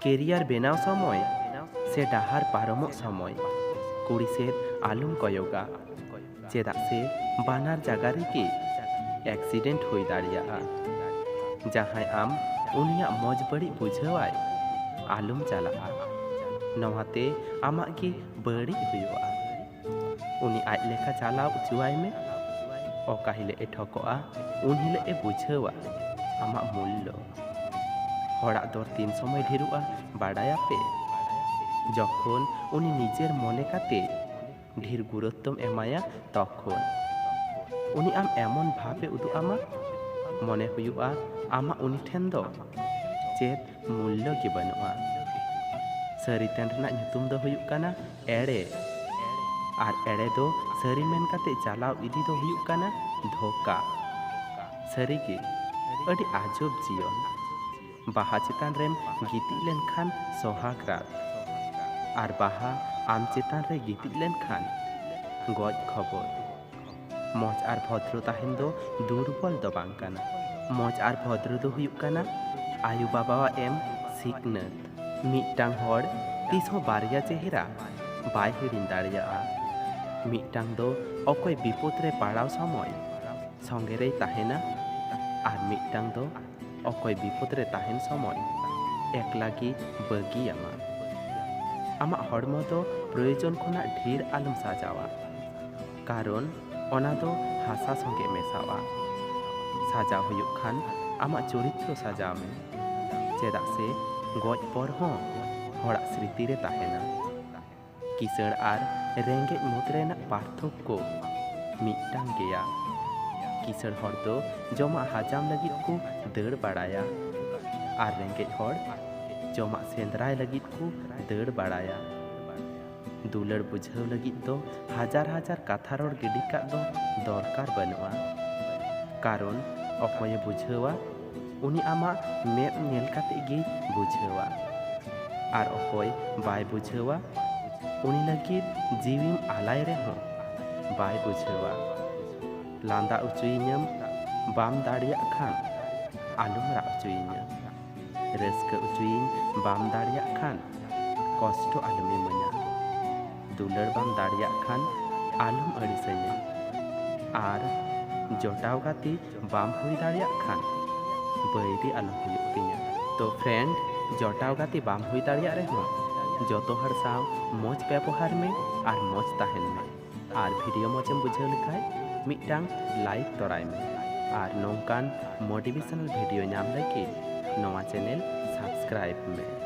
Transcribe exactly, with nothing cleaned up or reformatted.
Career ᱵᱮᱱᱟᱣ ᱥᱚᱢᱚᱭ ᱥᱮ ᱰᱟᱦᱟᱨ ᱯᱟᱨᱚᱢᱚᱜ ᱥᱚᱢᱚᱭ ᱠᱩᱲᱤ ᱥᱮᱫ ᱟᱞᱚᱢ ᱠᱚᱭᱚᱜᱟ, ᱪᱮᱫᱟᱜ ᱥᱮ ᱵᱟᱱᱟᱨ ᱡᱟᱭᱜᱟ ᱨᱮᱜᱮ ᱮᱠᱥᱤᱰᱮᱱᱴ ᱦᱩᱭ ᱫᱟᱲᱮᱭᱟᱜᱼᱟ᱾ ᱡᱟᱦᱟᱸᱭ ᱟᱢ ᱩᱱᱤᱭᱟᱜ ᱢᱚᱡᱽ ᱵᱟᱹᱲᱤᱡ ᱵᱩᱡᱷᱟᱹᱣᱟᱭ, ᱟᱞᱚᱢ ᱪᱟᱞᱟᱜᱼᱟ, ᱱᱚᱣᱟᱛᱮ ᱟᱢᱟᱜ ᱜᱮ ᱵᱟᱹᱲᱤᱡ ᱦᱩᱭᱩᱜᱼᱟ᱾ ᱩᱱᱤ ᱟᱡ ᱞᱮᱠᱟ ᱪᱟᱞᱟᱣ ᱦᱚᱪᱚᱣᱟᱭ ᱢᱮ᱾ ᱚᱠᱟ ᱦᱤᱞᱳᱜ ᱮ ᱴᱷᱚᱠᱚᱜᱼᱟ, ᱩᱱ ᱦᱤᱞᱳᱜ ᱮ ᱵᱩᱡᱷᱟᱹᱣᱟ ᱟᱢᱟᱜ ᱢᱩᱞᱞᱚ᱾ ᱦᱚᱲᱟᱜ ᱫᱚᱨ ᱛᱤᱱ ᱥᱚᱢᱚᱭ ᱰᱷᱮᱨᱚᱜᱼᱟ, ᱵᱟᱲᱟᱭᱟᱯᱮ? ᱡᱚᱠᱷᱚᱱ ᱩᱱᱤ ᱱᱤᱡᱮᱨ ᱢᱚᱱᱮ ᱠᱟᱛᱮ ᱰᱷᱮᱨ ᱜᱩᱨᱩᱛᱛᱚᱢ ᱮᱢᱟᱭᱟ, ᱛᱚᱠᱷᱚᱱ ᱩᱱᱤ ᱟᱢ ᱮᱢᱚᱱ ᱵᱷᱟᱵᱽ ᱮ ᱩᱫᱩᱜ ᱟᱢᱟ, ᱢᱚᱱᱮ ᱦᱩᱭᱩᱜᱼᱟ ᱟᱢᱟᱜ ᱩᱱᱤ ᱴᱷᱮᱱ ᱫᱚ ᱪᱮᱫ ᱢᱩᱞᱞᱚ ᱜᱮ ᱵᱟᱹᱱᱩᱜᱼᱟ᱾ ᱥᱟᱹᱨᱤ ᱛᱮᱱ ᱨᱮᱱᱟᱜ ᱧᱩᱛᱩᱢ ᱫᱚ ᱦᱩᱭᱩᱜ ᱠᱟᱱᱟ ᱮᱲᱮ, ᱟᱨ ᱮᱲᱮ ᱫᱚ ᱥᱟᱹᱨᱤ ᱢᱮᱱ ᱠᱟᱛᱮ ᱪᱟᱞᱟᱣ ᱤᱫᱤ ᱫᱚ ᱦᱩᱭᱩᱜ ᱠᱟᱱᱟ ᱫᱷᱳᱠᱟ᱾ ᱥᱟᱹᱨᱤᱜᱮ ᱟᱹᱰᱤ ᱟᱡᱚᱵ ᱡᱤᱭᱚᱱ᱾ ᱵᱟᱦᱟ ᱪᱮᱛᱟᱱ ᱨᱮᱢ ᱜᱤᱛᱤᱡ ᱞᱮᱱᱠᱷᱟᱱ ᱥᱚᱦᱟᱜᱽ ᱨᱟᱛ, ᱟᱨ ᱵᱟᱦᱟ ᱟᱢ ᱪᱮᱛᱟᱱ ᱨᱮ ᱜᱤᱛᱤᱡ ᱞᱮᱱᱠᱷᱟᱱ ᱜᱚᱡ ᱠᱷᱚᱵᱚᱨ᱾ ᱢᱚᱡᱽ ᱟᱨ ᱵᱷᱚᱫᱨᱚ ᱛᱟᱦᱮᱱ ᱫᱚ ᱫᱩᱨᱵᱚᱞ ᱫᱚ ᱵᱟᱝ ᱠᱟᱱᱟ᱾ ᱢᱚᱡᱽ ᱟᱨ ᱵᱷᱚᱫᱨᱚ ᱫᱚ ᱦᱩᱭᱩᱜ ᱠᱟᱱᱟ ᱟᱭᱳ ᱵᱟᱵᱟᱣᱟᱜ ᱮᱢ ᱥᱤᱠᱷᱱᱟᱹᱛ᱾ ᱢᱤᱫᱴᱟᱝ ᱦᱚᱲ ᱛᱤᱥ ᱦᱚᱸ ᱵᱟᱨᱭᱟ ᱪᱮᱦᱨᱟ ᱵᱟᱭ ᱦᱤᱲᱤᱧ ᱫᱟᱲᱮᱭᱟᱜᱼᱟ᱾ ᱢᱤᱫᱴᱟᱝ ᱫᱚ ᱚᱠᱚᱭ ᱵᱤᱯᱚᱫ ᱨᱮ ᱯᱟᱲᱟᱣ ᱥᱚᱢᱚᱭ ᱥᱚᱸᱜᱮ ᱨᱮᱭ ᱛᱟᱦᱮᱱᱟ, ᱟᱨ ᱢᱤᱫᱴᱟᱝ ᱫᱚ ᱚᱠᱚᱭ ᱵᱤᱯᱚᱫ ᱨᱮ ᱛᱟᱦᱮᱱ ᱥᱚᱢᱚᱭ ᱮᱠᱞᱟ ᱜᱮ ᱵᱟᱹᱜᱤᱭᱟᱢᱟ᱾ ᱟᱢᱟᱜ ᱦᱚᱲᱢᱚ ᱫᱚ ᱯᱨᱚᱭᱳᱡᱚᱱ ᱠᱷᱚᱱᱟᱜ ᱰᱷᱮᱨ ᱟᱞᱚᱢ ᱥᱟᱡᱟᱣᱟ, ᱠᱟᱨᱚᱱ ᱚᱱᱟ ᱫᱚ ᱦᱟᱥᱟ ᱥᱚᱸᱜᱮ ᱢᱮᱥᱟᱣᱟ᱾ ᱥᱟᱡᱟᱣ ᱦᱩᱭᱩᱜ ᱠᱷᱟᱱ ᱟᱢᱟᱜ ᱪᱚᱨᱤᱛᱨᱚ ᱥᱟᱡᱟᱣ ᱢᱮ, ᱪᱮᱫᱟᱜ ᱥᱮ ᱜᱚᱡ ᱯᱚᱨ ᱦᱚᱸ ᱦᱚᱲᱟᱜ ᱥᱨᱤᱛᱤ ᱨᱮ ᱛᱟᱦᱮᱱᱟ᱾ ᱠᱤᱥᱟᱹᱬ ᱟᱨ ᱨᱮᱸᱜᱮᱡ ᱢᱩᱫᱽ ᱨᱮᱱᱟᱜ ᱯᱟᱨᱛᱷᱚᱠᱠᱚ ᱢᱤᱫᱴᱟᱝ ᱜᱮᱭᱟ᱾ ᱠᱤᱥᱟᱹᱬ ᱦᱚᱲ ᱫᱚ ᱡᱚᱢᱟᱜ ᱦᱟᱡᱟᱢ ᱞᱟᱹᱜᱤᱫ ᱠᱚ ᱫᱟᱹᱲ ᱵᱟᱲᱟᱭᱟ, ᱟᱨ ᱨᱮᱸᱜᱮᱡ ᱦᱚᱲ ᱡᱚᱢᱟᱜ ᱥᱮᱸᱫᱽᱨᱟᱭ ᱞᱟᱹᱜᱤᱫ ᱠᱚ ᱫᱟᱹᱲ ᱵᱟᱲᱟᱭᱟ᱾ ᱫᱩᱞᱟᱹᱲ ᱵᱩᱡᱷᱟᱹᱣ ᱞᱟᱹᱜᱤᱫ ᱫᱚ ᱦᱟᱡᱟᱨ ᱦᱟᱡᱟᱨ ᱠᱟᱛᱷᱟ ᱨᱚᱲ ᱜᱤᱰᱤ ᱠᱟᱜ ᱫᱚ ᱫᱚᱨᱠᱟᱨ ᱵᱟᱹᱱᱩᱜᱼᱟ, ᱠᱟᱨᱚᱱ ᱚᱠᱚᱭᱮ ᱵᱩᱡᱷᱟᱹᱣᱟ, ᱩᱱᱤ ᱟᱢᱟᱜ ᱢᱮᱫ ᱧᱮᱞ ᱠᱟᱛᱮ ᱜᱮᱭ ᱵᱩᱡᱷᱟᱹᱣᱟ, ᱟᱨ ᱚᱠᱚᱭ ᱵᱟᱭ ᱵᱩᱡᱷᱟᱹᱣᱟ, ᱩᱱᱤ ᱞᱟᱹᱜᱤᱫ ᱡᱤᱣᱤᱢ ᱟᱞᱟᱭ ᱨᱮᱦᱚᱸ ᱵᱟᱭ ᱵᱩᱡᱷᱟᱹᱣᱟ᱾ ᱞᱟᱸᱫᱟ ᱚᱪᱚᱭᱤᱧᱟᱢ, ᱵᱟᱢ ᱫᱟᱲᱮᱭᱟᱜ ᱠᱷᱟᱱ ᱟᱞᱚᱢ ᱨᱟᱜ ᱚᱪᱚᱭᱤᱧᱟ᱾ ᱨᱟᱹᱥᱠᱟᱹ ᱚᱪᱚᱭᱤᱧ ᱵᱟᱢ ᱫᱟᱲᱮᱭᱟᱜ ᱠᱷᱟᱱ, ᱠᱚᱥᱴᱚ ᱟᱞᱚᱢ ᱤᱢᱟᱹᱧᱟ᱾ ᱫᱩᱞᱟᱹᱲ ᱵᱟᱢ ᱫᱟᱲᱮᱭᱟᱜ ᱠᱷᱟᱱ, ᱟᱞᱚᱢ ᱟᱹᱲᱤᱥᱟᱹᱧᱟ᱾ ᱟᱨ ᱡᱚᱴᱟᱣ ᱜᱟᱛᱮ ᱵᱟᱢ ᱦᱩᱭ ᱫᱟᱲᱮᱭᱟᱜ ᱠᱷᱟᱱ, ᱵᱟᱹᱭᱨᱤ ᱟᱞᱚᱢ ᱦᱩᱭᱩᱜ ᱛᱤᱧᱟ᱾ ᱛᱚ friend, ᱡᱚᱴᱟᱣ ᱜᱟᱛᱮ ᱵᱟᱢ ᱦᱩᱭ ᱫᱟᱲᱮᱭᱟᱜ ᱨᱮᱦᱚᱸ, ᱡᱚᱛᱚ ᱦᱚᱲ ᱥᱟᱶ ᱢᱚᱡᱽ ᱵᱮᱵᱚᱦᱟᱨ ᱢᱮ ᱟᱨ ᱢᱚᱡᱽ ᱛᱟᱦᱮᱱ ᱢᱮ᱾ ᱟᱨ video ᱢᱚᱡᱽ ᱮᱢ ᱵᱩᱡᱷᱟᱹᱣ ᱞᱮᱠᱷᱟᱡ, ᱢᱤᱫᱴᱟᱝ like ᱛᱚᱨᱟᱭ ᱢᱮ᱾ ᱟᱨ ᱱᱚᱝᱠᱟᱱ motivational video ᱧᱟᱢ ᱞᱟᱹᱜᱤᱫ ᱱᱚᱣᱟ channel subscribe ᱢᱮ᱾